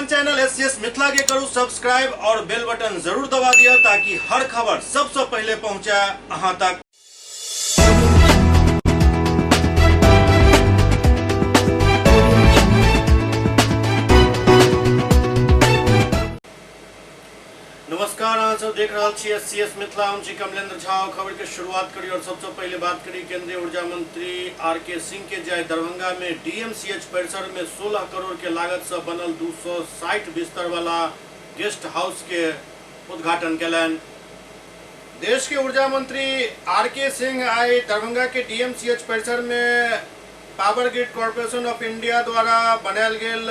अपन channel S C S Mithila के करू सब्सक्राइब और बेल बटन जरूर दबा दिया ताकि हर खबर सबसे पहले पहुंचे अहां तक। नमस्कार, अहाँ सब देख रहा छी एस सी एस मिथिला। हम छी कमलेंद्र झा। खबर के शुरुआत करी और सबसे पहले बात करी केंद्रीय ऊर्जा मंत्री are के सिंह के जाय दरभंगा में डीएमसीएच परिसर में 16 करोड़ के लागत से बनल 260 बिस्तर वाला गेस्ट हाउस के उद्घाटन केलनि। देश के ऊर्जा मंत्री are के सिंह आइ दरभंगा के डीएमसीएच परिसर में power grid corporation of India द्वारा बनायल गेल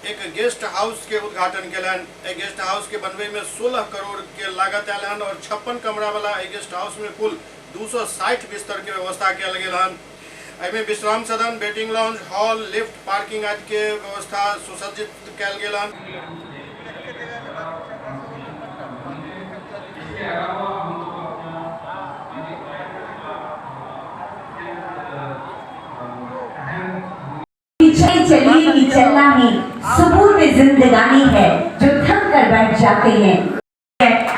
एक गेस्ट हाउस के उद्घाटन केलनि। एहि गेस्ट हाउस के बनबै में 16 करोड़ के लागत आयल हन और 56 कमरा वाला एहि गेस्ट हाउस में कुल 260 बिस्तर के व्यवस्था कयल गेल हन। एहिमे विश्राम सदन, waiting lounge, hall, lift, parking आदि के व्यवस्था सुसज्जित कयल गेल हन। पीछे चलिए कि चलना ही सुकून जिंदगानी है, जो थक कर बैठ जाते हैं।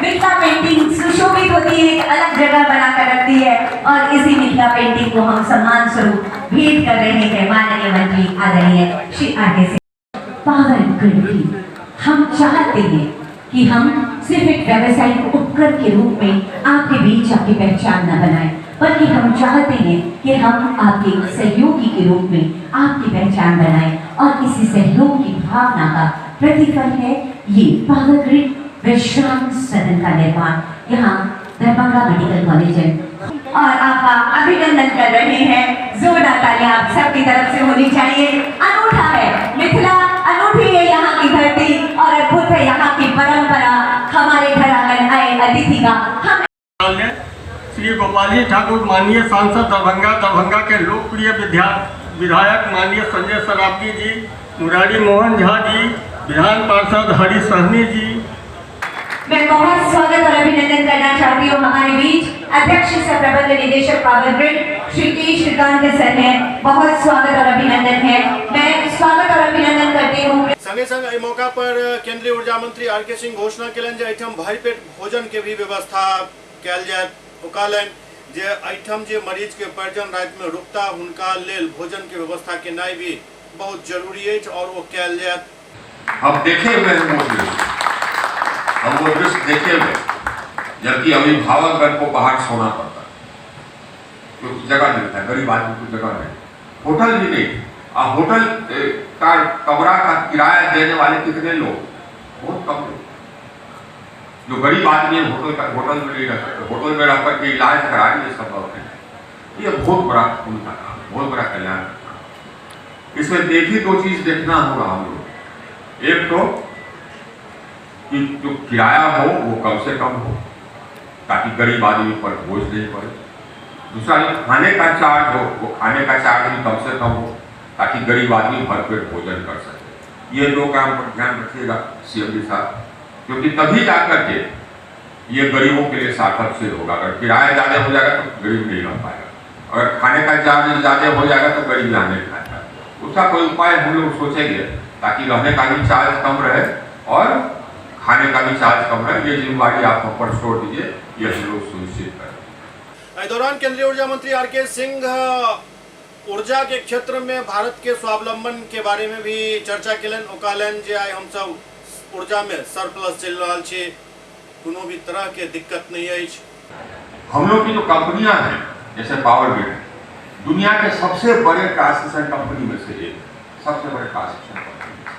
मिथिला पेंटिंग सुशोभित होती है, एक अलग जगह बनाकर रखती है और इसी मिथिला पेंटिंग को हम सम्मान स्वरूप भेंट कर रहे हैं माननीय मंत्री आदरणीय श्री are के सिंह। पावर ग्रिड भी हम चाहते हैं कि हम सिर्फ एक व्यावसायिक उपकरण के रूप में आपके बीच आपकी पहचान न बनाएं, बल्कि हम चाहते हैं कि हम आपके एक सहयोगी के रूप में आपकी पहचान बनाएं और इसी सहयोग की भावना का प्रतिफल है ये पावर ग्रिड विश्राम सदन का निर्माण यहाँ दरभंगा मेडिकल कॉलेज है। और आपका अभिनंदन कर रहे हैं। जोरदार तालियां आप सबकी तरफ से होनी चाहिए। अनूठा है मिथिला, अनूठी है यहाँ की धरती और अद्भुत है यहाँ की परंपरा। हमारे घर आंगन आए अतिथि का हम श्री गोपाल जी ठाकुर माननीय सांसद दरभंगा, दरभंगा के लोकप्रिय विधायक माननीय संजय सरावगी जी, मुरारी मोहन झा जी, विधान पार्षद हरि सहनी जी। मैं बहुत स्वागत और अभिनंदन करना चाहती हूँ हमारे बीच अध्यक्ष सह प्रबंध निदेशक पावर ग्रिड श्री के श्रीकांत सर हैं। बहुत स्वागत और अभिनंदन है। मैं स्वागत और अभिनंदन करती हूँ। संगे संग एहि मौका पर केंद्रीय ऊर्जा मंत्री are के सिंह घोषणा केलनि जे एहिठाम भरि पेट भोजन के भी व्यवस्था कयल जायत। ओ कहलनि जे एहिठाम जे मरीज के परिजन राति में रुकता हुनका लेल भोजन के व्यवस्था केनाइ भी बहुत जरूरी अछि और ओ कयल जायत। हम देखे हुए हैं वो दृश्य, हम वो दृश्य देखे हुए, जबकि अभिभावकगण को बाहर सोना पड़ता क्योंकि जगह नहीं था, गरीब आदमी को जगह नहीं, होटल भी नहीं। और होटल का कमरा का किराया देने वाले कितने लोग, बहुत कम लोग। जो गरीब आदमी है होटल में नहीं रह सकते, होटल में रह करके इलाज करा ये संभव नहीं। ये बहुत बड़ा उनका काम, बहुत बड़ा कल्याण का काम। इसमें एक ही दो चीज देखना होगा हम लोग, एक तो कि जो किराया हो वो कम से कम हो ताकि गरीब आदमी पर बोझ नहीं पड़े। दूसरा जो खाने का चार्ज हो वो खाने का चार्ज भी कम से कम हो ताकि गरीब आदमी भरपेट भोजन कर सके। ये दो काम पर ध्यान रखिएगा सीएम जी साहब, क्योंकि तभी जाकर के ये गरीबों के लिए सार्थक सिद्ध होगा। अगर किराया ज़्यादा हो जाएगा तो गरीब नहीं रह पाएगा, अगर खाने का चार्ज ज़्यादा हो जाएगा तो गरीब यहाँ नहीं खाएगा। उसका कोई उपाय हम लोग सोचेंगे ताकि रहने का भी चार्ज कम रहे और खाने का भी चार्ज कम रहे। ये जिम्मेवारी आप हम पर छोड़ दीजिए, ये हम लोग सुनिश्चित करें। एहि दौरान केंद्रीय ऊर्जा मंत्री are के सिंह ऊर्जा के क्षेत्र में भारत के स्वावलंबन के बारे में भी चर्चा केलनि। ओ कहलनि जे आइ हमसब ऊर्जा में सरप्लस चलि रहल छी, कोनो भी तरह के दिक्कत नहीं अछि। हम लोग की जो कंपनियां हैं जैसे पावर ग्रिड, दुनिया के सबसे बड़े ट्रांसमिशन कंपनी में से एक, सबसे बड़े ट्रांसमिशन कंपनी में से।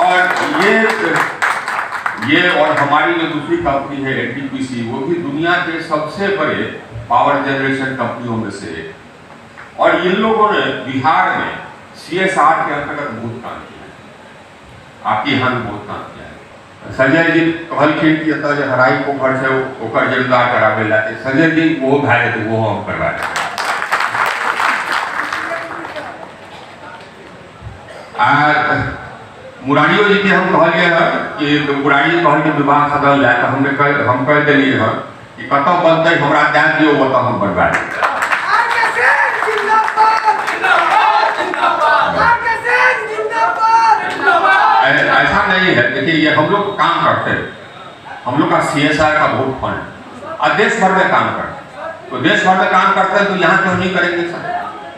और ये और हमारी जो दूसरी कंपनी है एनटीपीसी, वो भी दुनिया के सबसे बड़े पावर जनरेशन कंपनियों में से एक। और इन लोगों ने बिहार में सीएसआर के अंतर्गत बहुत काम किया है, आपके यहाँ भी बहुत काम किया है। संजय जी कहलखिन कि एतऽ जे हराई पोखरि छै ओकर जीर्णोद्धार कराबै लए, संजय जी ओहो भए जेतै, ओहो हम करवा देबै। आ मुरारियो जी के हम कहलियै हँ कि मुरारी जी कहलखिन विवाह सदन लए, तऽ हम कहि देलियै हँ कि कतऽ बनतै हमरा दए दियौ, ओतऽ हम बनवा देबै। नहीं है। देखिए ये हम लोग काम करते हैं, हम लोग का CSR का बहुत फंड है और देश भर में काम करते हैं, तो देश भर में काम करते हैं तो यहाँ क्यों नहीं करेंगे सर?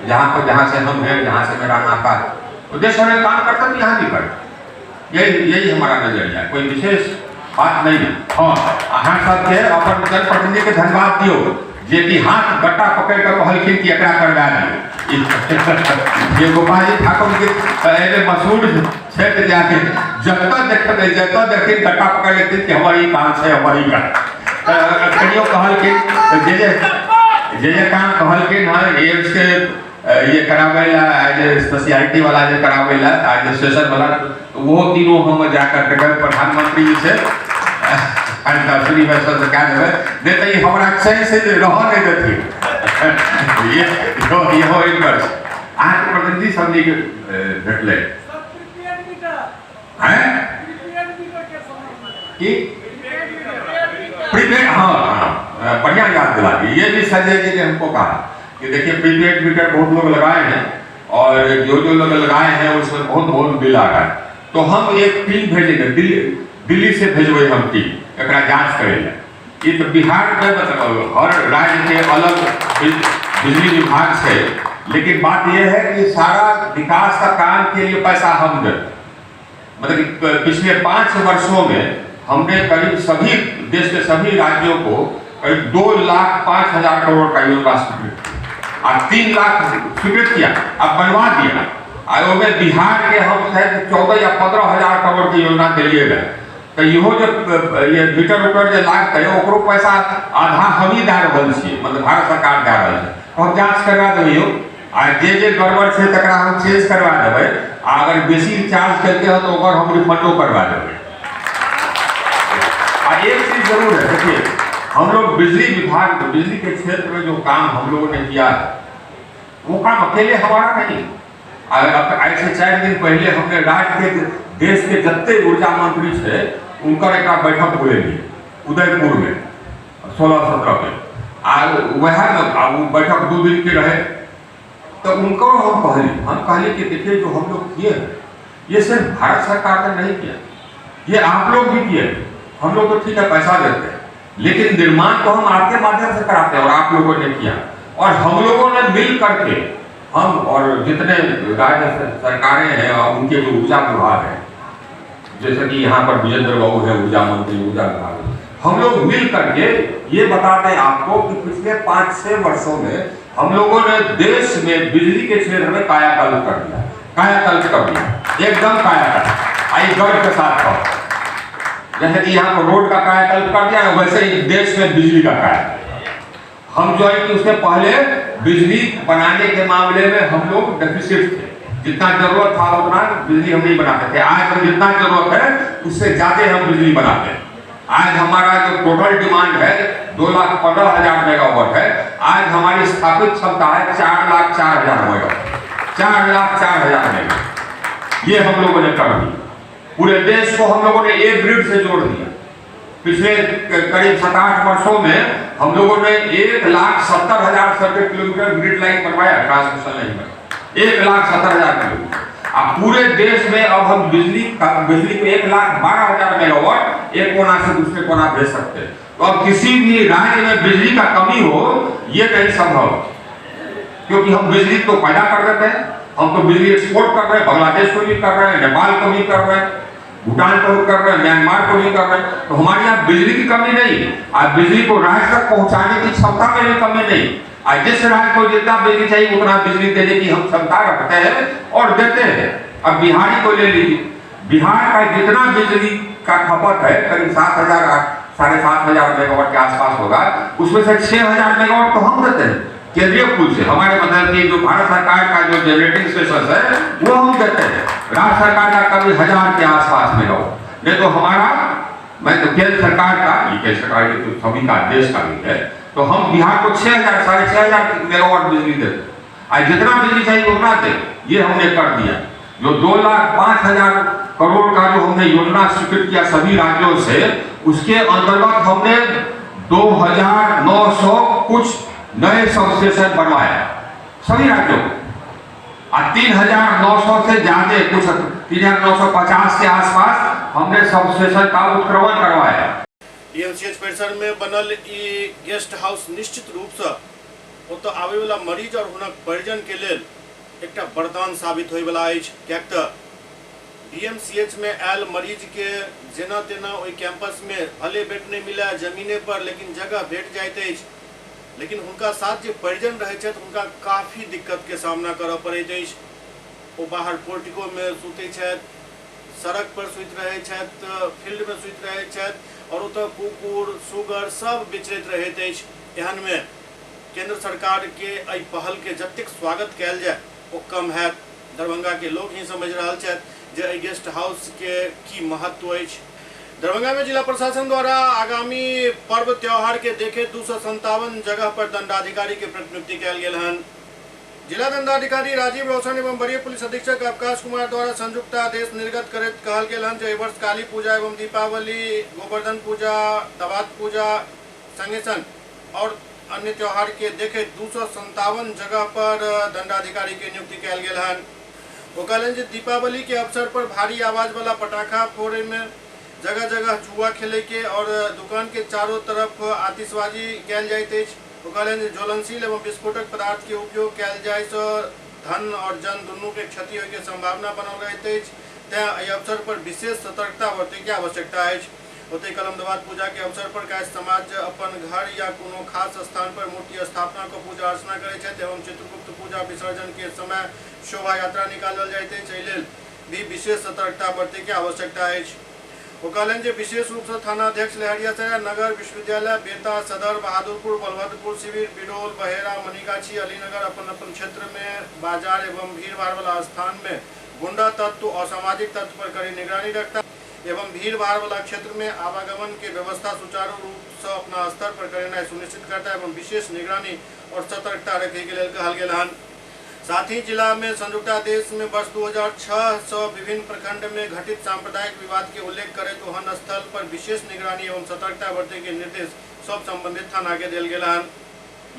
जहाँ पर जहाँ से हम हैं, जहाँ से मेरा नाता है, तो देश भर में काम करते हैं तो यहाँ भी करें। यही यही हमारा नजरिया है, कोई विशेष बात नहीं है। हाँ, अहाँ सबके अपन जनप्रतिनिधि के धन्यवाद दियो जे कि हाथ गट्टा पकड़ के कहलखिन कि एकरा करवा दियो। ये गोपाल जी ठाकुर के एने मशहूर क्षेत्र जाके जतऽ देखबै जतऽ देखिन गट्टा पकड़ लेथिन कि हमर ई काम छै, हमर ई काम। कहियो कहलखिन जे जे जे जे काम कहलखिन हँ एम्स के ये कराबै ला, जे स्पेशलिटी वाला जे कराबै ला, जे स्टेशन वाला, वो तीनों हम जाकर के प्रधानमंत्री जी से अश्विनी वैष्णव से कह देबै, नहीं तो ई हमरा चैन से रह नहीं देथिन। ये इहो एक वर्ष अहाँके प्रतिनिधि सब नीक भेटलै हैं की प्रीपेड? हाँ हाँ, बढ़िया याद दिला दी। ये भी संजय जी ने हमको कहा कि देखिए प्रीपेड मीटर बहुत लोग लगाए हैं और जो जो लोग लगाए हैं उसमें बहुत बहुत बिल आ रहा है, तो हम एक टीम भेजेंगे, दिल्ली दिल्ली से भेजबै हम टीम एकरा जांच करे ला। ये तो बिहार में मतलब हर राज्य के अलग बिजली विभाग से, लेकिन बात यह है कि सारा विकास का काम के लिए पैसा हम देते, मतलब कि पिछले 5 वर्षों में हमने करीब सभी देश के सभी राज्यों को करीब 2,05,000 करोड़ का योजना स्वीकृत किया और 3 लाख स्वीकृत किया, अब बनवा दिया। और ओमे बिहार के हम शायद 14 या 15 हजार करोड़ की योजना दिलिए गए, तो इहो जो ये मीटर उटर जे लागतै ओकरो पैसा आधा हम ही दए रहल छियै, मतलब भारत सरकार दए रहल छै। तो हम जांच करवा देबै आ जे जे गड़बड़ छै तकरा हम चेंज करवा देबै, आ अगर बेसी चार्ज केलकै हँ तो ओकर हम रिफंडो करवा देबै। आ एक चीज जरूर है, देखिए हम लोग बिजली विभाग बिजली के क्षेत्र में जो काम हम लोगों ने किया है वो काम अकेले हमारा नहीं। ऐसे 4 दिन पहले हमने राज्य के देश के जत्ते ऊर्जा मंत्री थे उनकर एक बैठक बोलेलिए उदयपुर में 16-17 में, आ वह वो बैठक 2 दिन के रहे, तो उनको हम कहली कि देखिए जो हम लोग किए हैं ये सिर्फ भारत सरकार ने नहीं किया, ये आप लोग भी किए। हम लोग तो ठीक है पैसा देते हैं, लेकिन निर्माण तो हम आपके माध्यम से कराते हैं और आप लोगों ने किया, और हम लोगों ने मिल करके हम और जितने राज्य सरकारें हैं और उनके जो ऊर्जा विभाग है, जैसे कि यहाँ पर विजेंद्र बाबू है ऊर्जा मंत्री, ऊर्जा विभाग, हम लोग मिल करके ये बताते हैं आपको कि पिछले 5-6 वर्षों में हम लोगों ने देश में बिजली के क्षेत्र में कायाकल्प कर दिया, कायाकल्प कर दिया, एकदम कायाकल्प, आई गर्व के साथ कहो। जैसे कि यहाँ पर रोड का कायाकल्प कर दिया, वैसे ही देश में बिजली का कायाकल्प। हम जो है कि उसके पहले बिजली बनाने के मामले में हम लोग डेफिसिट थे, जितना जरूरत था उतना बिजली हम नहीं बनाते थे। आज हम जितना जरूरत है उससे ज्यादा हम बिजली बनाते हैं। आज हमारा जो टोटल डिमांड है 2,15,000 मेगावाट है, आज हमारी स्थापित क्षमता है 4,04,000 मेगावाट, 4,04,000 मेगावाट। ये हम लोगों ने कर दिया। पूरे देश को हम लोगों ने एक ग्रिड से जोड़ दिया। पिछले करीब 7-8 वर्षों में हम लोगों ने 1,70,000 सर्किट किलोमीटर ग्रिड लाइन बनवाया, ट्रांसमिशन लाइन बनवाया 1,70,000 किलोमीटर। अब पूरे देश में अब हम बिजली को 1,12,000 मेगावाट एक कोना से दूसरे कोना भेज सकते हैं। तो अब किसी भी राज्य में बिजली का कमी हो ये नहीं संभव, क्योंकि हम बिजली तो पैदा कर देते हैं, हम तो बिजली एक्सपोर्ट कर रहे हैं, बांग्लादेश को भी कर रहे हैं, नेपाल को भी कर रहे हैं, भूटान को भी कर रहे हैं, म्यांमार को भी कर रहे हैं। तो हमारे यहाँ बिजली की कमी नहीं, आज बिजली को राज्य तक पहुंचाने की क्षमता में भी कमी नहीं। आज जिस राज्य को जितना बिजली चाहिए उतना बिजली देने की हम क्षमता रखते हैं और देते हैं। अब बिहारी को ले लीजिए, बिहार का जितना बिजली का खपत है करीब 7,000 7,500 मेगावाट के आसपास होगा, उसमें से 6,000 मेगावाट तो हम देते हैं केंद्रीय पूल से। हमारे मतलब कि जो भारत सरकार का जो जनरेटिंग स्टेशन है वो हम देते हैं, राज्य सरकार का कभी 1,000 के आसपास मेगावाट। नहीं तो हमारा, मैं तो केंद्र सरकार का, ये केंद्र सरकार की तो सभी का देश का भी है, तो हम बिहार को 6,000 6,500 मेगावाट बिजली देते हैं। आज जितना बिजली चाहिए उतना दे, ये हमने कर दिया। जो 2,05,000 करोड़ का जो हमने योजना स्वीकृत किया सभी राज्यों से, उसके अंतर्गत हमने 2,900 कुछ नए सब स्टेशन बनवाए सभी राज्यों को, और 3,900 से ज्यादा कुछ 3950 के आसपास हमने सब स्टेशन का उत्क्रमण करवाया। डीएमसीएच परिसर में बनल ई गेस्ट हाउस निश्चित रूपसँ ओतऽ आबैवला मरीज और हुनक परिजन के लेल एकटा वरदान साबित होइवला अछि, किएक तऽ डीएमसीएच में आयल मरीज के जेना तेना ओहि कैंपस में भले बेड नहि मिले जमीने पर, लेकिन जगह भेट जाइत अछि, लेकिन हुनका साथ जे परिजन रहै छथि हुनका काफी दिक्कत के सामना करऽ पड़ैत अछि। ओ बाहर पोर्टिको में सुतै छथि, सड़क पर सुति रहै छथि, फील्ड में सुति रहै छथि और ओतऽ कुकुर सुगर सब विचरैत रहैत अछि। एहन में केंद्र सरकार के एहि पहल के जतेक स्वागत कयल जाय ओ कम हैत। दरभंगा के लोक ही समझ रहल छथि जे एहि गेस्ट हाउस के की महत्व अछि। दरभंगा में जिला प्रशासन द्वारा आगामी पर्व त्योहार के देखे 257 जगह पर दंडाधिकारी के प्रतिनियुक्ति कयल गेल हन। जिला दंडाधिकारी राजीव रोशन एवं वरीय पुलिस अधीक्षक अवकाश कुमार द्वारा संयुक्त आदेश निर्गत करैत कहल गेल हन जे एहि वर्ष काली पूजा एवं दीपावली, गोवर्धन पूजा, दवात पूजा संगे संग और अन्य त्योहार के देखैत 257 जगह पर दंडाधिकारी के नियुक्ति कयल गेल हन। ओ कहलनि जे दीपावली के अवसर पर भारी आवाज वाला पटाखा फोड़े में, जगह जगह जुआ खेले के और दुकान के चारों तरफ आतिशबाजी कयल जाइत अछि। ओ कहलनि जे ज्वलनशील एवं विस्फोटक पदार्थ के उपयोग कयल जाय सँ धन और जन दुनू के क्षति होय के संभावना बनल रहैत अछि, तें एहि अवसर पर विशेष सतर्कता बरतय के आवश्यकता अछि। ओतहि कलमदवात पूजा के अवसर पर कायस्थ समाज अपन घर या कोनो खास स्थान पर मूर्ति स्थापना क पूजा अर्चना करैत छथि एवं चित्रगुप्त पूजा विसर्जन के समय शोभा यात्रा निकालल जाइत अछि। एहि लेल भी विशेष सतर्कता बरतय के आवश्यकता अछि। ओ कहलनि जे विशेष रूप सँ थानाध्यक्ष लहेरियासराय नगर, विश्वविद्यालय, बेता, सदर, बहादुरपुर, बलभद्रपुर शिविर, बिरौल, बहेरा, मनीगाछी, अलीनगर अपन अपन क्षेत्र में बाजार एवं भीड़-भाड़ वाला स्थान में गुंडा तत्व, असामाजिक तत्व पर कड़ी निगरानी रखता एवं भीड़ भाड़ वाला क्षेत्र में आवागमन के व्यवस्था सुचारू रूप से अपना स्तर पर करेनाइ सुनिश्चित करता एवं विशेष निगरानी और सतर्कता रखे के लेल कहल गेल हन। साथ ही जिला में संयुक्त आदेश में वर्ष 2006 से विभिन्न प्रखंड में घटित सांप्रदायिक विवाद के उल्लेख करैत ओहन स्थल पर विशेष निगरानी एवं सतर्कता बरते के निर्देश सब संबंधित थाना के देल गेल हन।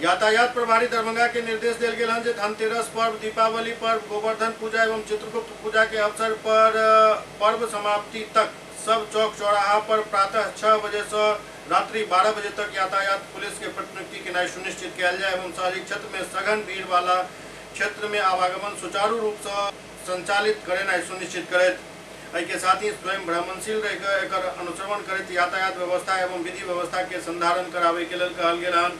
यातायात प्रभारी दरभंगा के निर्देश देल गेल हन जे धनतेरस पर्व, दीपावली पर्व, गोवर्धन पूजा एवं चित्रगुप्त पूजा के अवसर पर पर्व समाप्ति तक सब चौक चौराहा पर प्रातः 6 बजे से रात्रि 12 बजे तक यातायात पुलिस के प्रतिनियुक्ति केनाइ सुनिश्चित कयल जाय एवं शहरी क्षेत्र में सघन भीड़ वाला क्षेत्र में आवागमन सुचारू रूप से संचालित करेनाइ सुनिश्चित करैत। एहि के साथ ही स्वयं भ्रमणशील रहि कऽ एकर अनुश्रवण करैत यातायात व्यवस्था एवं विधि व्यवस्था के संधारण कराबय के लेल कहल गेल हन।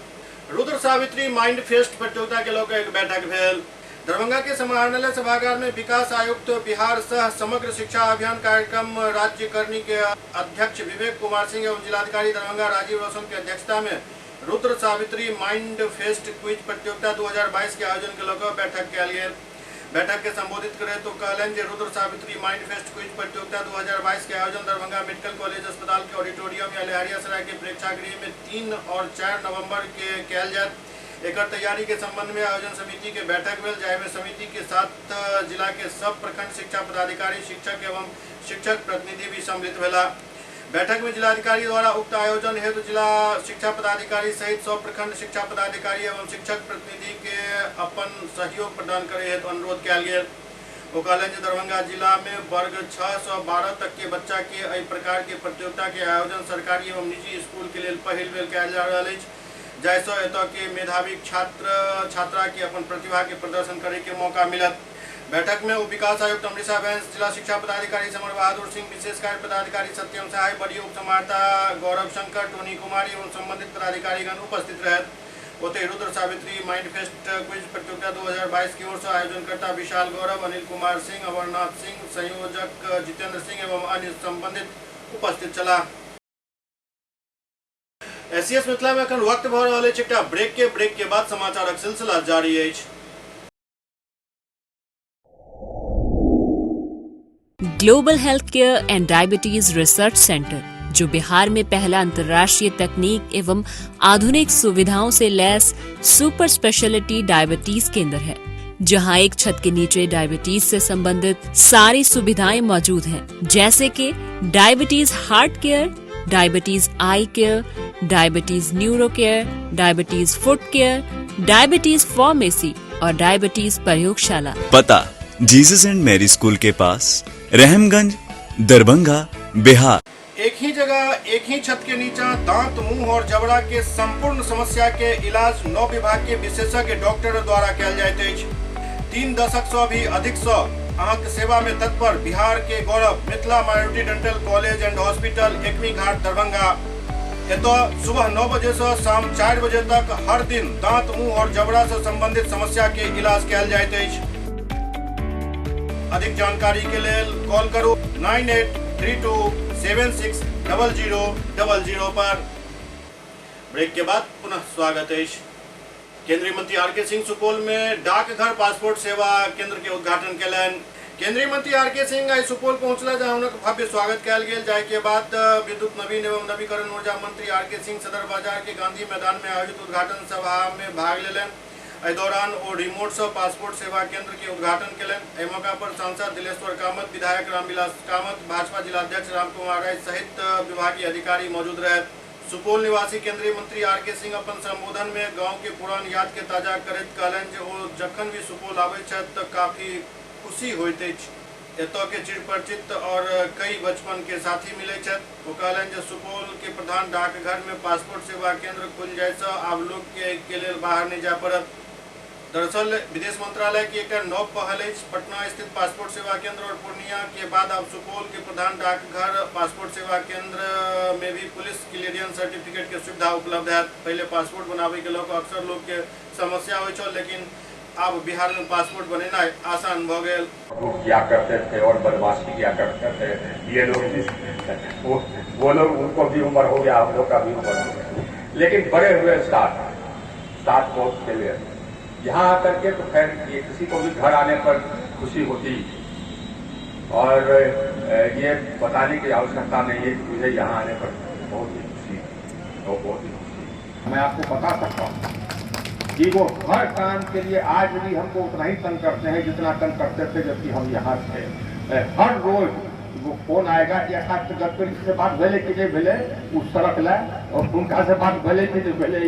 रुद्र सावित्री माइंड फेस्ट प्रतियोगिता के लऽ कऽ एक बैठक भेल। दरभंगा के समाहरणालय सभागार में विकास आयुक्त बिहार सह समग्र शिक्षा अभियान कार्यक्रम राज्य करनी के अध्यक्ष विवेक कुमार सिंह एवं जिलाधिकारी दरभंगा राजीव रोशन के अध्यक्षता में Rudra Savitri mind fest quiz प्रतियोगिता 2022 के आयोजन के लऽ कऽ बैठक कयल गेल। बैठक के संबोधित करैत ओ कहलनि जे Rudra Savitri mind fest quiz प्रतियोगिता 2022 के आयोजन दरभंगा मेडिकल कॉलेज अस्पताल के ऑडिटोरियम या लहेरियासराय के प्रेक्षागृह में 3 और 4 नवंबर के कयल जायत। एकर तैयारी के संबंध में आयोजन समिति के बैठक भेल, जाहि में समिति के साथ जिला के सब प्रखंड शिक्षा पदाधिकारी, शिक्षक एवं शिक्षक प्रतिनिधि भी सम्मिलित भेला। बैठक में जिलाधिकारी द्वारा उक्त आयोजन हेतु जिला शिक्षा पदाधिकारी सहित सब प्रखंड शिक्षा पदाधिकारी एवं शिक्षक प्रतिनिधि के अपन सहयोग प्रदान करे हेतु अनुरोध कयल गेल। ओ कहलनि जे दरभंगा जिला में वर्ग 6 से 12 तक के बच्चा के एहि प्रकार के प्रतियोगिता के आयोजन सरकारी एवं निजी स्कूल के लेल पहिल बेर कयल जा रहल अछि, जाहिसँ एतय के मेधावी छात्र छात्रा के अपन प्रतिभा के प्रदर्शन करे के मौका मिलत। बैठक में उप विकास आयुक्त अमृता बैंस, जिला शिक्षा पदाधिकारी समर बहादुर सिंह, विशेष कार्य पदाधिकारी सत्यम सहाय, वरीय उप समाहर्ता गौरव शंकर, टोनी कुमारी एवं संबंधित पदाधिकारीगण उपस्थित रहत। ओतहि Rudra Savitri mind fest quiz प्रतियोगिता 2022 की ओर से आयोजनकर्ता विशाल गौरव, अनिल कुमार सिंह, अमरनाथ सिंह, संयोजक जितेंद्र सिंह एवं अन्य संबंधित उपस्थित छलाह। एससीएस मिथिला में अखन वक्त भऽ रहल अछि एकटा ब्रेक के बाद समाचारक सिलसिला जारी अछि। Global health care and diabetes research centre, जो बिहार में पहला अंतर्राष्ट्रीय तकनीक एवं आधुनिक सुविधाओं से लैस सुपर स्पेशलिटी डायबिटीज केंद्र है, जहां एक छत के नीचे डायबिटीज से संबंधित सारी सुविधाएं मौजूद हैं, जैसे कि diabetes heart care, diabetes eye care, diabetes neuro care, diabetes foot care, diabetes pharmacy और डायबिटीज प्रयोगशाला। पता जीसस एंड मैरी स्कूल के पास, रहमगंज, दरभंगा, बिहार। एक ही जगह एक ही छत के नीचा दांत, मुंह और जबड़ा के संपूर्ण समस्या के इलाज 9 विभाग के विशेषज्ञ डॉक्टर द्वारा कयल जाइत अछि। 3 दशक से भी अधिक से अहाँके सेवा में तत्पर बिहार के गौरव Mithila minority dental college and hospital, Ekmi Ghat, Darbhanga. एतऽ सुबह 9 बजे से शाम 4 बजे तक हर दिन दांत, मुंह और जबड़ा से संबंधित समस्या के इलाज कयल जाइत अछि। अधिक जानकारी के लेल कॉल करू 9832760000 पर। ब्रेक के बाद पुनः स्वागत अछि। केंद्रीय मंत्री आर के सिंह सुपौल में डाकघर पासपोर्ट सेवा केंद्र के उद्घाटन कयलनि। केंद्रीय मंत्री आर के सिंह आइ सुपौल पहुंचला, जहां हुनक भव्य स्वागत कयल गेल। जाहि के बाद विद्युत नवीन एवं नवीकरण ऊर्जा मंत्री आर के सिंह सदर बाजार के गांधी मैदान में आयोजित उद्घाटन सभा में भाग लेलनि। एहि दौरान ओ रिमोट से पासपोर्ट सेवा केंद्र के उद्घाटन कयलनि। एहि मौका पर सांसद दिलेश्वर कामत, विधायक रामविलास कामत, भाजपा जिलाध्यक्ष रामकुमार राय सहित विभागीय अधिकारी मौजूद रहत। सुपौल निवासी केंद्रीय मंत्री आर के सिंह अपन संबोधन में गांव के पुरान याद के ताजा करैत कहलनि जे ओ जखन भी सुपौल आबैत छथि तऽ काफी खुशी होइत अछि। एतऽ के चिरपरिचित और कई बचपन के साथी मिलैत छथि। ओ कहलनि जे सुपौल के प्रधान डाकघर में पासपोर्ट सेवा केंद्र खुलि जाय सँ आब लोक के लेल बाहर नहि जाय पड़त। दरअसल विदेश मंत्रालय की एक नव पहल अछि। पटना स्थित पासपोर्ट सेवा केंद्र और पूर्णिया के बाद अब सुपौल के प्रधान डाकघर पासपोर्ट सेवा केंद्र में भी पुलिस क्लियरेंस सर्टिफिकेट के सुविधा उपलब्ध है। पहले पासपोर्ट बनावे के लोग अक्सर लोग के समस्या होइ छल, लेकिन अब बिहार में पासपोर्ट बनेनाइ आसान भ गेल। किया करते थे और बदमाशी किया करते थे ये लोग, वो लोग, उनको भी उम्र हो गया, हम लोग का भी उम्र हो गया, लेकिन बड़े हुए साथ साथ बहुत खेले। यहाँ आकर के तो खैर ये किसी को भी घर आने पर खुशी होती, और ये बताने की आवश्यकता नहीं है कि मुझे यहाँ आने पर बहुत ही खुशी और बहुत ही खुशी। मैं आपको बता सकता हूँ कि वो हर काम के लिए आज भी हमको उतना ही तंग करते हैं जितना तंग करते थे जबकि हम यहाँ थे। हर रोज वो फोन आएगा कि अच्छा गडकरी से बात भेले कि नहीं भेले, उस सड़क ला, और उनका से बात भेले कि नहीं भेले,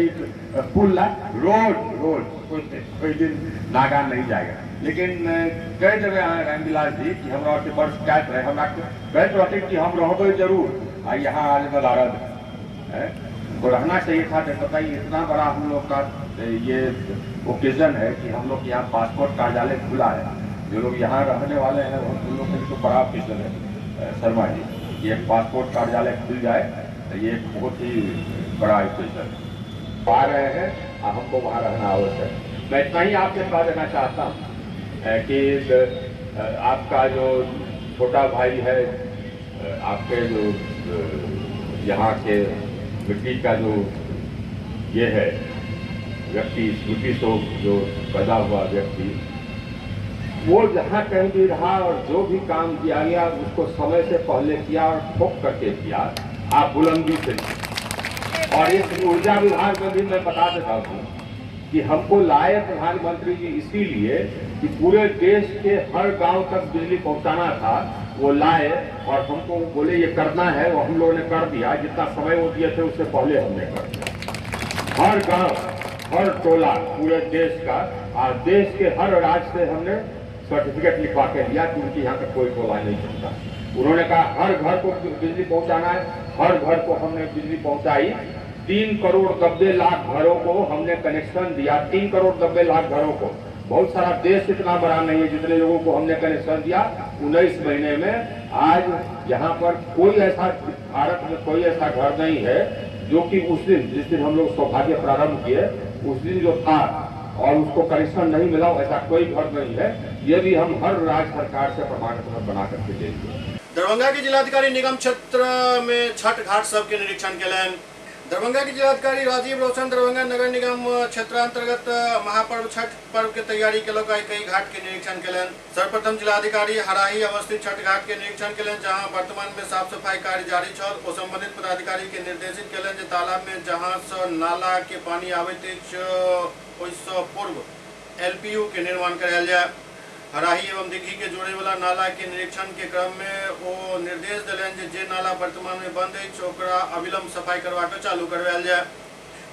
पुल ला। रोज रोज कोई दिन नागा नहीं जाएगा। लेकिन कई जगह आए रामविलास जी कि हमरा के बड़ शिकायत रहे, हमरा कहते रहते कि हम रहबे जरूर, आ यहाँ आज नदारद है, उनको रहना चाहिए था। बताइए, इतना बड़ा हम लोग का ये ओकेजन है कि हम लोग यहाँ पासपोर्ट कार्यालय खुला है, जो लोग यहाँ रहने वाले हैं उन लोग के लिए तो बड़ा ओकेजन है। शर्मा जी, ये पासपोर्ट कार्यालय खुल जाए तो ये बहुत ही बड़ा ओकेजन है। आ रहे हैं, हमको वहाँ रहना आवश्यक है। मैं इतना ही आपसे कह देना चाहता हूँ कि आपका जो छोटा भाई है, आपके जो यहाँ के मिट्टी का जो ये है व्यक्ति, मिट्टी से जो पैदा हुआ व्यक्ति, वो जहाँ कहीं भी रहा और जो भी काम किया गया उसको समय से पहले किया और ठोक करके किया, आप बुलंदी से। और इस ऊर्जा विभाग में भी मैं बता देता हूँ कि हमको लाए प्रधानमंत्री जी इसीलिए कि पूरे देश के हर गांव तक बिजली पहुंचाना था, वो लाए और हमको बोले ये करना है, वो हम लोगों ने कर दिया। जितना समय वो दिए थे उससे पहले हमने कर दिया। हर गांव, हर टोला पूरे देश का, और देश के हर राज्य से हमने सर्टिफिकेट लिखवा के लिया कि उनके यहाँ का कोई टोला नहीं चलता। उन्होंने कहा हर घर को बिजली पहुँचाना है, हर घर को हमने बिजली पहुँचाई। 3 करोड़ 90 लाख घरों को हमने कनेक्शन दिया, 3 करोड़ 90 लाख घरों को। बहुत सारा देश इतना बड़ा नहीं है जितने लोगों को हमने कनेक्शन दिया 19 महीने में। आज यहाँ पर कोई ऐसा, भारत में कोई ऐसा घर नहीं है जो कि उस दिन, जिस दिन हम लोग सौभाग्य प्रारंभ किए, उस दिन जो था और उसको कनेक्शन नहीं मिला, ऐसा कोई घर नहीं है। ये भी हम हर राज्य सरकार से प्रमाण पत्र बना करके देंगे। दरभंगा के जिलाधिकारी निगम क्षेत्र में छठ घाट सब के निरीक्षण केलनि। दरभंगा के जिलाधिकारी राजीव रोशन दरभंगा नगर निगम क्षेत्रांतर्गत महापर्व छठ पर्व के तैयारी के लग कई घाट के निरीक्षण केलनि। सर्वप्रथम जिलाधिकारी हराही अवस्थित छठ घाट के निरीक्षण केलनि, जहां वर्तमान में साफ सफाई कार्य जारी छल। ओ संबंधित पदाधिकारी के निर्देशित केलनि जे तालाब में जहां से नाला के पानी आबैत अछि ओहिसँ पूर्व एलपीयू के निर्माण करायल जाय। हराही एवं दिघी के जोड़े वाला नाला के निरीक्षण के क्रम में ओ निर्देश दिलनि जे नाला वर्तमान में बंद अछि ओकरा अविलंब सफाई करवा के चालू करवायल जाय।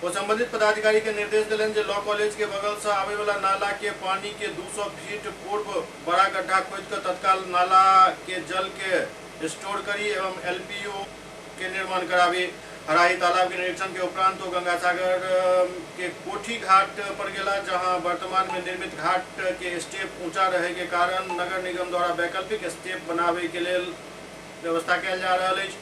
ओ संबंधित पदाधिकारी के निर्देश देलनि जे लॉ कॉलेज के बगल से आवे वाला नाला के पानी के 200 फीट पूर्व बड़ा गड्ढा खोद कर तत्काल नाला के जल के स्टोर करी एवं एलपीयू के निर्माण करावी। हराही तालाब के निरीक्षण के उपरांत वो गंगा सागर के कोठी घाट पर गेला, जहां वर्तमान में निर्मित घाट के स्टेप ऊंचा रहे के कारण नगर निगम द्वारा वैकल्पिक स्टेप बनावे के लेल व्यवस्था कयल जा रहल अछि।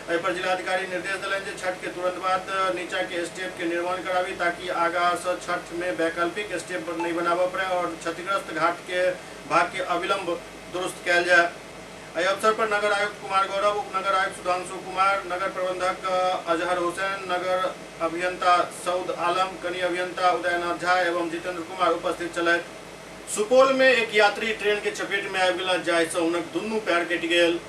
एहि पर जिलाधिकारी निर्देश देलनि जे छठ के तुरंत बाद नीचा के स्टेप के निर्माण करावी ताकि आगा से छठ में वैकल्पिक स्टेप नहीं बनाबय पड़े और क्षतिग्रस्त घाट के भाग के अविलंब दुरुस्त कयल जाय। एहि अवसर पर नगर आयुक्त कुमार गौरव, उप नगर आयुक्त सुधांशु कुमार, नगर प्रबंधक अजहर हुसैन, नगर अभियंता सऊद आलम, कनी अभियंता उदयनाथ झा एवं जितेंद्र कुमार उपस्थित छलथि। सुपौल में एक यात्री ट्रेन के चपेट में आबि गेला, जाहिसँ हुनक दुनू पैर कटि गेल।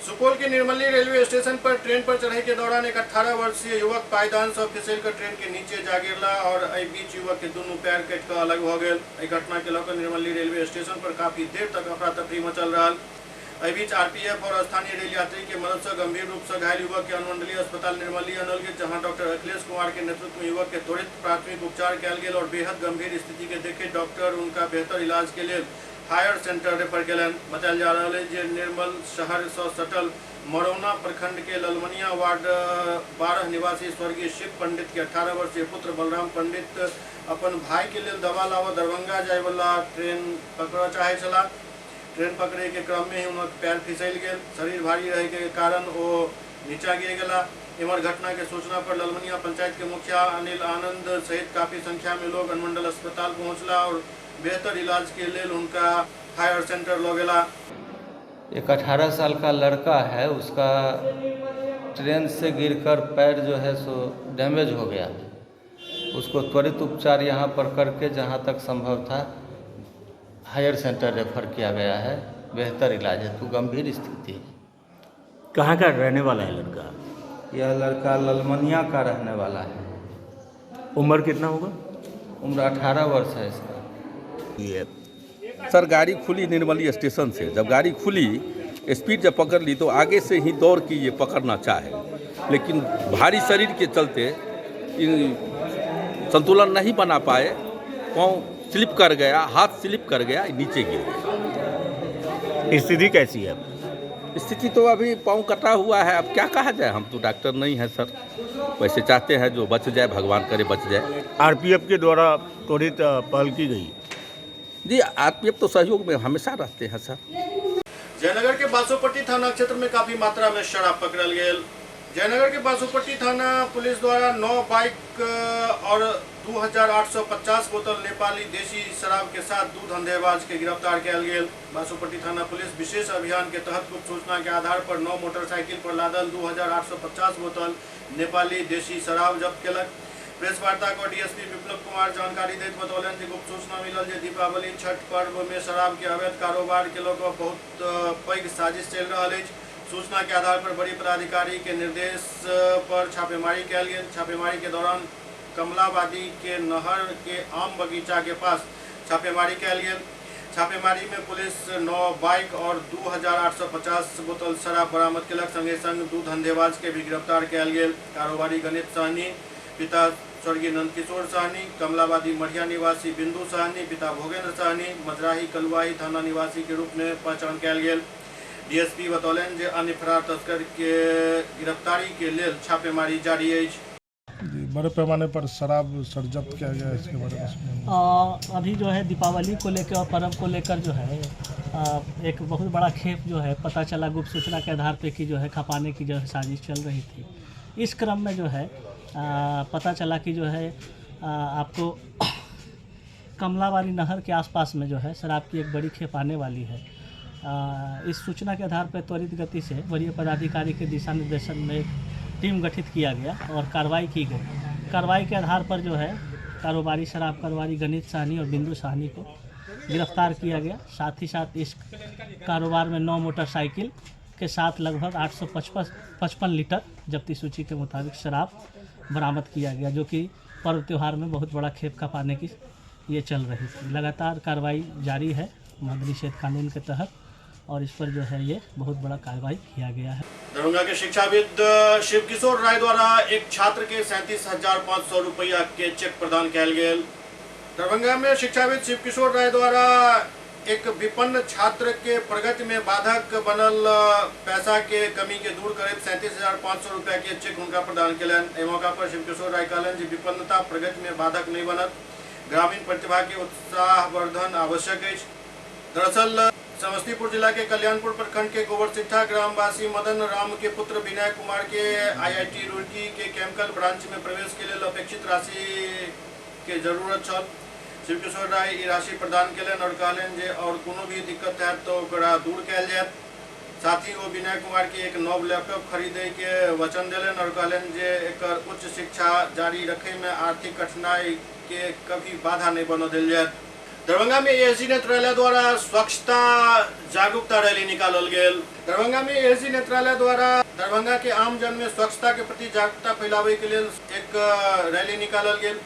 सुपौल के निर्मली रेलवे स्टेशन पर ट्रेन पर चढ़े के दौरान एक 18 वर्षीय युवक पायदान से फिसल कर ट्रेन के नीचे जा गिरला और एहि बीच युवक के दुनू पैर कटि कऽ अलग भऽ गेल। एहि घटना के लऽ कऽ निर्मली रेलवे स्टेशन पर काफी देर तक अफरा तफरी मचल रहल। एहि बीच आरपीएफ और स्थानीय रेल यात्री के मदद से गंभीर रूप से घायल युवक के अनुमंडलीय अस्पताल निर्मली आनल गेल, जहां डॉक्टर अखिलेश कुमार के नेतृत्व में युवक के त्वरित प्राथमिक उपचार कयल गेल और बेहद गंभीर स्थिति के देखे डॉक्टर उनका बेहतर इलाज के लेल हायर सेंटर रेफर केलनि। बतायल जा रहल अछि जे निर्मल शहर से सटल मरौना प्रखंड के ललमनिया वार्ड 12 निवासी स्वर्गीय शिव पंडित के 18 वर्षीय पुत्र बलराम पंडित अपन भाई के लेल दवा लाबऽ दरभंगा जाय वाला ट्रेन पकड़ऽ चाहै छलाह। ट्रेन पकड़े के क्रम में ही हुनक पैर फिसल गेल। शरीर भारी रहे के कारण ओ नीचा गिर गेला। एम्हर घटना के सूचना पर ललमनिया पंचायत के मुखिया अनिल आनंद सहित काफी संख्या में लोग अनुमंडल अस्पताल पहुंचला और बेहतर इलाज के लेल उनका हायर सेंटर लऽ गेला। एक 18 साल का लड़का है, उसका ट्रेन से गिरकर पैर जो है सो डैमेज हो गया। उसको त्वरित उपचार यहाँ पर करके जहाँ तक संभव था हायर सेंटर रेफर किया गया है। बेहतर इलाज हेतु गंभीर स्थिति है। कहाँ का रहने वाला है लड़का? यह लड़का ललमनिया का रहने वाला है। उम्र कितना होगा? उम्र 18 वर्ष है इसका। ये सर गाड़ी खुली निर्मली स्टेशन से, जब गाड़ी खुली स्पीड जब पकड़ ली तो आगे से ही दौड़ की ये पकड़ना चाहे, लेकिन भारी शरीर के चलते संतुलन नहीं बना पाए, पाँव स्लिप कर गया, हाथ स्लिप कर गया, नीचे गिर गया। स्थिति कैसी है? स्थिति तो अभी पाँव कटा हुआ है, अब क्या कहा जाए, हम तो डॉक्टर नहीं हैं सर। वैसे चाहते हैं जो बच जाए, भगवान करे बच जाए। आरपीएफ के द्वारा त्वरित पहल की गई। जी आरपीएफ तो सहयोग में हमेशा रहते हैं सर। जयनगर के बासोपट्टी थाना क्षेत्र में काफी मात्रा में शराब पकड़ल गेल। जयनगर के बासोपट्टी थाना पुलिस द्वारा 9 बाइक और 2850 बोतल नेपाली देशी शराब के साथ 2 धंधेबाज के गिरफ्तार कयल गेल। बासोपट्टी थाना पुलिस विशेष अभियान के तहत गुप्त सूचना के आधार पर 9 मोटरसाइकिल पर लादल 2850 बोतल नेपाली देशी शराब जब्त केलक। प्रेस वार्ता को डीएसपी विप्लव कुमार जानकारी दैत बतौलनि जे गुप्त सूचना मिलल जे दीपावली छठ पर्व में शराब के अवैध कारोबार के लऽ कऽ बहुत पैघ साजिश चलि रहल अछि। सूचना के आधार पर बड़ी पदाधिकारी के निर्देश पर छापेमारी कयल गेल। छापेमारी के दौरान कमलावादी के नहर के आम बगीचा के पास छापेमारी कयल गेल। छापेमारी में पुलिस 9 बाइक और 2850 बोतल शराब बरामद केलक। संगे संग 2 धंधेबाज के भी गिरफ्तार कयल गेल। कारोबारी गणित सहनी पिता स्वर्गीय नंदकिशोर सहनी, कमलावादी मढ़िया निवासी बिंदु सहनी पिता भोगेंद्र सहनी, मजराही कलुआही थाना निवासी के रूप में पहचान कयल गेल। डीएसपी बतौलनि जे अन्य फरार तस्कर के गिरफ्तारी के लेल छापेमारी जारी अछि। बड़े पैमाने पर शराब सर जब्त किया गया है, इसके बारे में अभी जो है दीपावली को लेकर और पर्व को लेकर जो है एक बहुत बड़ा खेप जो है पता चला गुप्त सूचना के आधार पे कि जो है खपाने की जो है साजिश चल रही थी। इस क्रम में जो है पता चला कि जो है आपको कमलावाड़ी नहर के आसपास में जो है शराब की एक बड़ी खेप आने वाली है। इस सूचना के आधार पर त्वरित गति से वरीय पदाधिकारी के दिशा निर्देशन में एक टीम गठित किया गया और कार्रवाई की गई। कार्रवाई के आधार पर जो है कारोबारी शराब कारोबारी गणित सहनी और बिंदु सहनी को गिरफ्तार किया गया। साथ ही साथ इस कारोबार में 9 मोटरसाइकिल के साथ लगभग 855 लीटर जब्ती सूची के मुताबिक शराब बरामद किया गया, जो कि पर्व त्यौहार में बहुत बड़ा खेप खपाने की ये चल रही थी। लगातार कार्रवाई जारी है मद्य निषेध कानून के तहत और इस पर जो है ये बहुत बड़ा कार्रवाई किया गया है। दरभंगा के शिक्षाविद शिवकिशोर राय द्वारा एक छात्र के 37,500 रुपया के चेक प्रदान कयल गेल। दरभंगा में शिक्षाविद शिवकिशोर राय द्वारा एक विपन्न छात्र के प्रगति में बाधक बनल पैसा के कमी के दूर करैत 37,500 रुपया के चेक हुनका प्रदान कयलनि। एहि मौका पर शिवकिशोर राय कहलनि जे विपन्नता प्रगति में बाधक नहीं बनत, ग्रामीण प्रतिभा के उत्साहवर्धन आवश्यक अछि। दरअसल समस्तीपुर जिला के कल्याणपुर प्रखंड के गोबरसिट्ठा ग्रामवासी मदन राम के पुत्र विनय कुमार के आईआईटी रुड़की के केमिकल ब्रांच में प्रवेश के लेल अपेक्षित राशि के जरूरत छल। शिवकिशोर राय ई राशि प्रदान कयलनि और कहलनि जे और कोनो भी दिक्कत हैत तो ओकरा दूर कयल जायत। साथ ही ओ विनय कुमार के एक नव लैपटॉप खरीदे के वचन देलनि और कहलनि जे एकर उच्च शिक्षा जारी रखे में आर्थिक कठिनाई के कभी बाधा नहीं बनऽ देल जायत। दरभंगा में एएसजी नेत्रालय द्वारा स्वच्छता जागरूकता रैली निकालल गेल। दरभंगा में एएसजी नेत्रालय द्वारा दरभंगा के आम जन में स्वच्छता के प्रति जागरूकता फैलावे के लेल एक रैली निकालल गेल।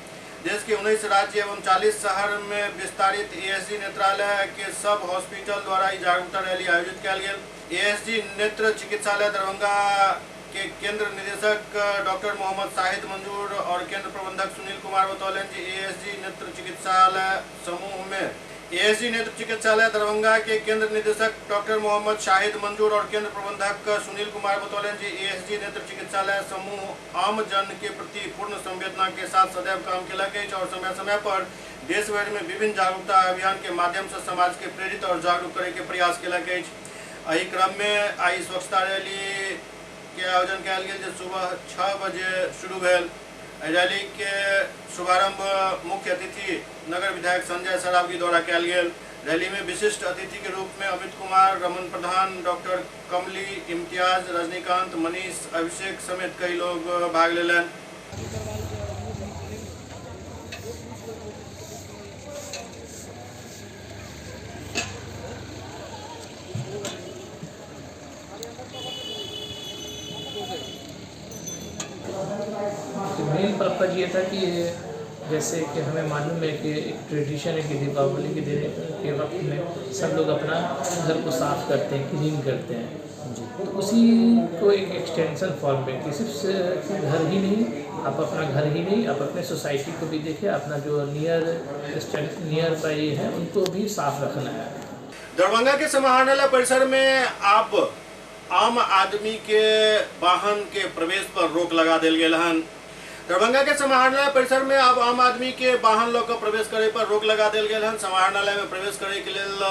देश के 19 राज्य एवं 40 शहर में विस्तारित एएसजी नेत्रालय के सब हॉस्पिटल द्वारा ई जागरूकता रैली आयोजित कयल गेल। एएसजी नेत्र चिकित्सालय दरभंगा के केंद्र निदेशक डॉक्टर मोहम्मद शाहिद मंजूर और केंद्र प्रबंधक सुनील कुमार बतौलनि जे एएसजी नेत्र चिकित्सालय समूह में एएसजी नेत्र चिकित्सालय दरभंगा के केंद्र निदेशक डॉक्टर मोहम्मद शाहिद मंजूर और केंद्र प्रबंधक सुनील कुमार बतौलनि जे एएसजी नेत्र चिकित्सालय समूह आम जन के प्रति पूर्ण संवेदना के साथ सदैव काम केलक अछि और समय समय पर देश भरि में विभिन्न जागरूकता अभियान के माध्यम से समाज के प्रेरित और जागरूक करे के प्रयास केलक अछि। एहि क्रम में आई स्वच्छता रैली के आयोजन कयल गेल जे सुबह 6 बजे शुरू भेल। रैली के शुभारंभ मुख्य अतिथि नगर विधायक संजय सरावगी द्वारा कयल गेल। रैली में विशिष्ट अतिथि के रूप में अमित कुमार, रमन प्रधान, डॉक्टर कमली, इम्तियाज, रजनीकांत, मनीष, अभिषेक समेत कई लोग भाग लेलनि। मेन पर्पज़ ये था कि जैसे कि हमें मालूम है कि एक ट्रेडिशन है कि दीपावली के दिन के वक्त में सब लोग अपना घर को साफ़ करते हैं, क्लीन करते हैं जी। तो उसी को एक एक्सटेंशन फॉर्म में कि सिर्फ घर ही नहीं, आप अपना घर ही नहीं, आप अपने सोसाइटी को भी देखें, अपना जो नियर बाई है उनको भी साफ़ रखना है। दरभंगा के समाहरणालय परिसर में आप आम आदमी के वाहन के प्रवेश पर रोक लगा देल गेल हन। दरभंगा के समाहरणालय परिसर में अब आम आदमी के वाहन लऽ कऽ प्रवेश करे पर रोक लगा देल गेल हन। समाहरणालय में प्रवेश करे के लेल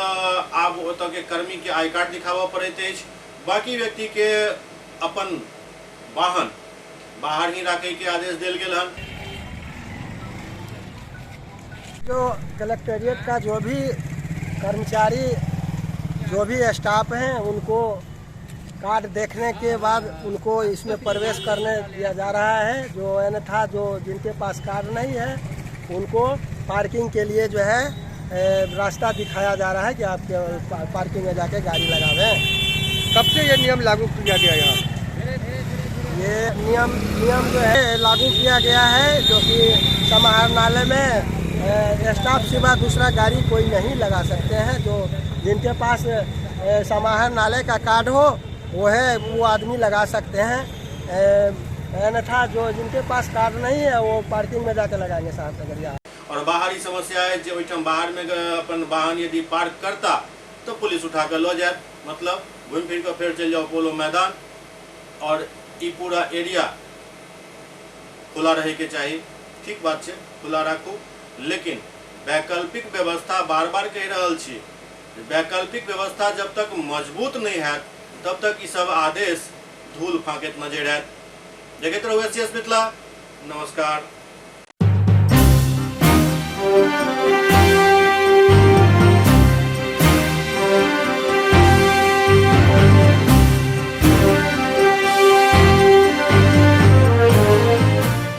आब ओतऽ के कर्मी के I card दिखाबऽ पड़ैत अछि। बाकी व्यक्ति के अपन वाहन बाहर ही राखे के आदेश देल गेल हन। जो कलेक्ट्रेट का जो भी कर्मचारी, जो भी स्टाफ हैं, उनको कार्ड देखने के बाद उनको इसमें प्रवेश करने दिया जा रहा है। जो अन्यथा जो जिनके पास कार्ड नहीं है उनको पार्किंग के लिए जो है रास्ता दिखाया जा रहा है कि आपके पार्किंग में जाके गाड़ी लगावें। कब से ये नियम लागू किया गया यहाँ? ये नियम जो है लागू किया गया है, जो कि समाहरणालय में स्टाफ सिवा दूसरा गाड़ी कोई नहीं लगा सकते हैं। जो जिनके पास समाहरणालय का कार्ड हो वो है वो आदमी लगा सकते हैं, अन्यथा जो जिनके पास कार्ड नहीं है वो पार्किंग में जाकर लगाएंगे साहब नगरिया। और बाहरी समस्या है जो ओहिठाम बाहर में अपन वाहन यदि पार्क करता तो पुलिस उठा कर लऽ जायत, मतलब घूमि फिर कऽ फेर चलि जाओ पोलो मैदान। और ई पूरा एरिया खुला रहे के चाही, ठीक बात है, खुला राखू, लेकिन वैकल्पिक व्यवस्था बार बार कहि रहल छी, वैकल्पिक व्यवस्था जब तक मजबूत नहीं हैत तब तक ई सब आदेश धूल फाँकैत नजर आयत। देखैत रहू एस मिथिला। नमस्कार।